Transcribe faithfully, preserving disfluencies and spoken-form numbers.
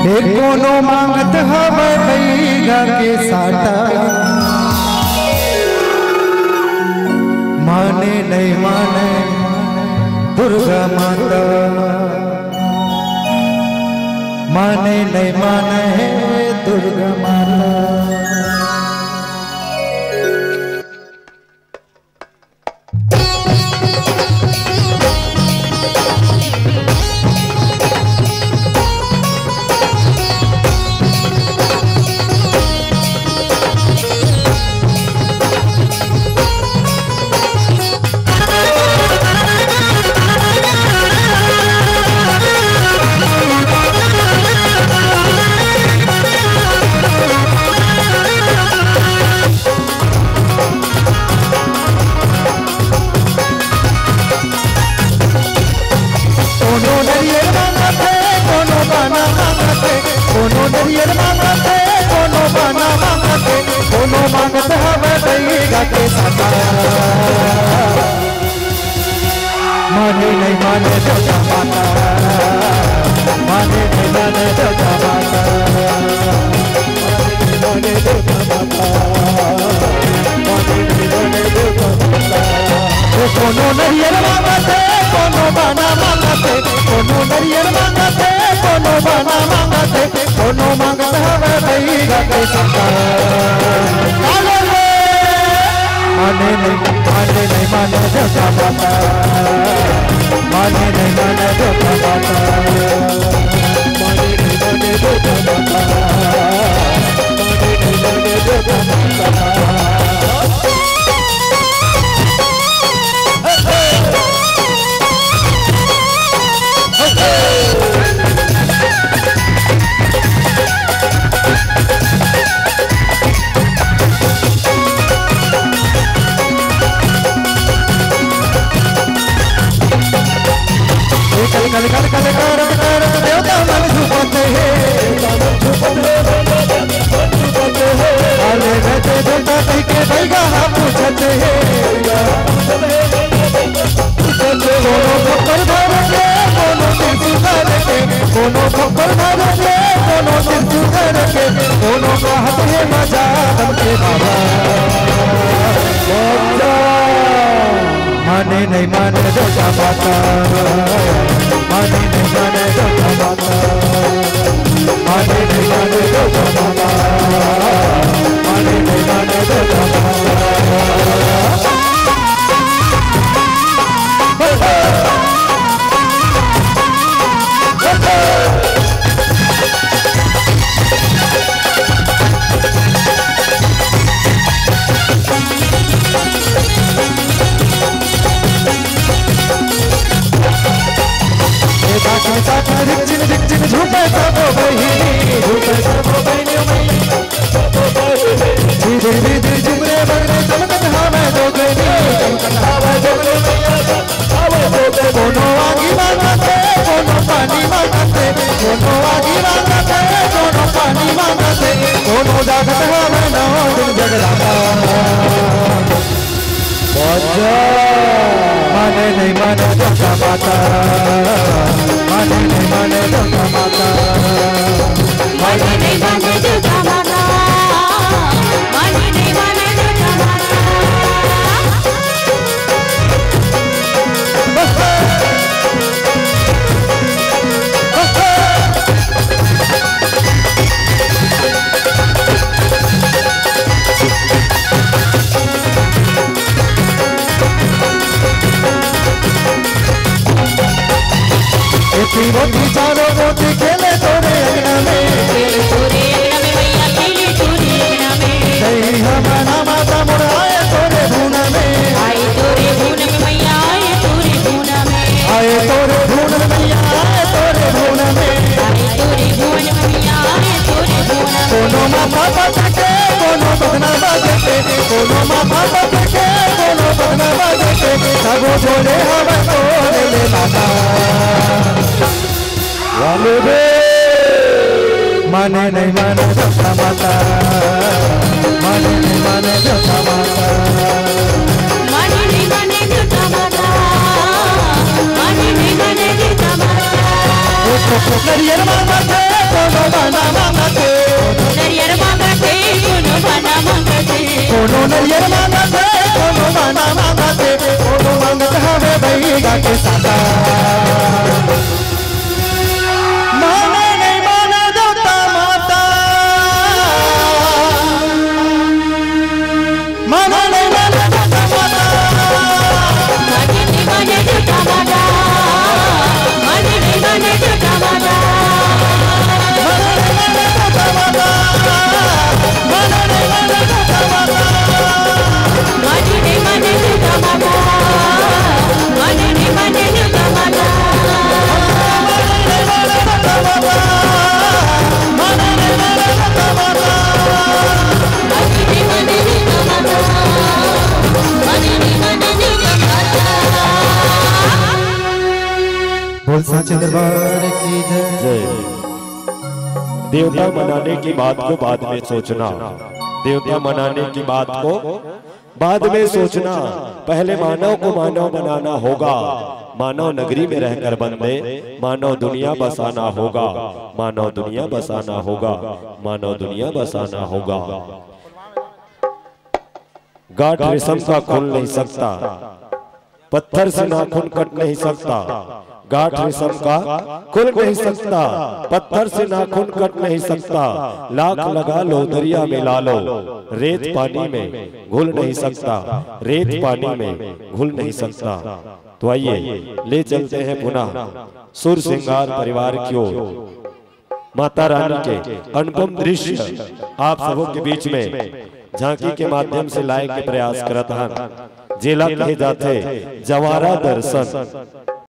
ए कोनो मांगत हवय बइगा के साटा, माने नइ माने दुर्गा माता, माने नइ माने दुर्गा माता। कोनो नरियर मांगत हे, कोनो बाना मांगत हे, कोनो नरियर मांगत हे, कोनो बाना मांगत हे, कोनो मांगत हवय बइगा के साटा। माने नइ माने दुर्गा माता, माने नइ माने दुर्गा माता, माने नइ माने दुर्गा माता, माने नइ माने दुर्गा माता। ओ कोनो नरियर मांगत हे, कोनो बाना मांगत हे, कोनो नरियर मांगत हे, कोनो बाना मांगत हे, कोनो मांगत हवय बइगा के साटा। माने नइ, माने नइ माने दुर्गा माता, माने नइ माने दुर्गा माता, माने नइ माने दुर्गा माता, माने नइ माने दुर्गा माता। कल कल कल कल करत करत देवता मन झूमत हे। अरे रहते देवता कहि के बइगा हा पूछत हे। कोनो खप्पर धर के, कोनो त्रिशूल धर के, कोनो खप्पर धर के, कोनो त्रिशूल धर के, कोनो कहत हे मजा हमके बाबा। माने नइ माने दुर्गा माता, माने नइ माने दुर्गा माता, माने नइ माने दुर्गा माता, माने नइ माने दुर्गा माता। ए बाकी साथ रिकझिन रिकझिन झूमे सबो बहिनी, झूमे सबो बहिनी। झिझिर झिझिर झुमरे बगरे चमकत हावय जोगनी, चमकत हावय जोगनी मैया, हावय जोगनी। कोनो आगी मांगत हे, कोनो पानी मांगत हे, कोनो आगी मांगत हे, कोनो पानी मांगत हे, कोनो जागत हावय नौ दिन जगराता। माने नइ माने दुर्गा माता, माने नइ माने दुर्गा माता, माने नइ माने दुर्गा माता, माने नइ माने दुर्गा माता। एती ओती चारों ओती खेले तोरे अंगना में। खेले तोरे अंगना में मैया, खेले तोरे अंगना में। दई हमना माता मोर आए तोरे भुना में। आए तोरे भुना में मैया, आए तोरे भुना में। आए तोरे भुना में मैया, आए तोरे भुना में। आए तोरे भुना में मैया, आए तोरे भुना में। कोनो माथा पकड़ के, कोनो बदना बाजे के, कोनो माथा पकड़ के, कोनो बदना बाजे के, सबो झोले हवय तोरे ले माता। वाले रे। माने नइ माने दुर्गा माता, माने नइ माने दुर्गा माता। माने नइ माने दुर्गा माता, माने नइ माने दुर्गा माता। ओ नरियर मांगथे, कोनो बाना मांगथे। नरियर मांगथे, कोनो बाना मांगथे। कोनो नरियर मांगथे, कोनो बाना मांगथे। कोनो मांगत हवे बइगा के साटा। माने नहीं माने देवता माता। माने नहीं माने देवता माता। बोल साचे दरबार की जय। जय। देवता मनाने की बात को बाद में सोचना। देवता मनाने की बात को बाद में सोचना। पहले मानव को मानव बनाना होगा। मानव नगरी में रहकर बंदे मानव दुनिया बसाना होगा। मानव दुनिया बसाना होगा। मानव दुनिया बसाना होगा। गांठ रेशम का खुल नहीं सकता, पत्थर से नाखून कट नहीं सकता। गांठ रेशम का खुल नहीं सकता, पत्थर से नाखून कट नहीं सकता। लाख लगा लो दरिया में ला लो, रेत पानी में घुल नहीं सकता। रेत पानी में घुल नहीं सकता। तो आइए, ले चलते हैं पुनः सुर श्रृंगार परिवार की ओर। माता रानी के अनुपम दृश्य आप सबों के बीच में झांकी के माध्यम से लाए के प्रयास करत हन। जेला कहे जाथे जवारा दर्शन।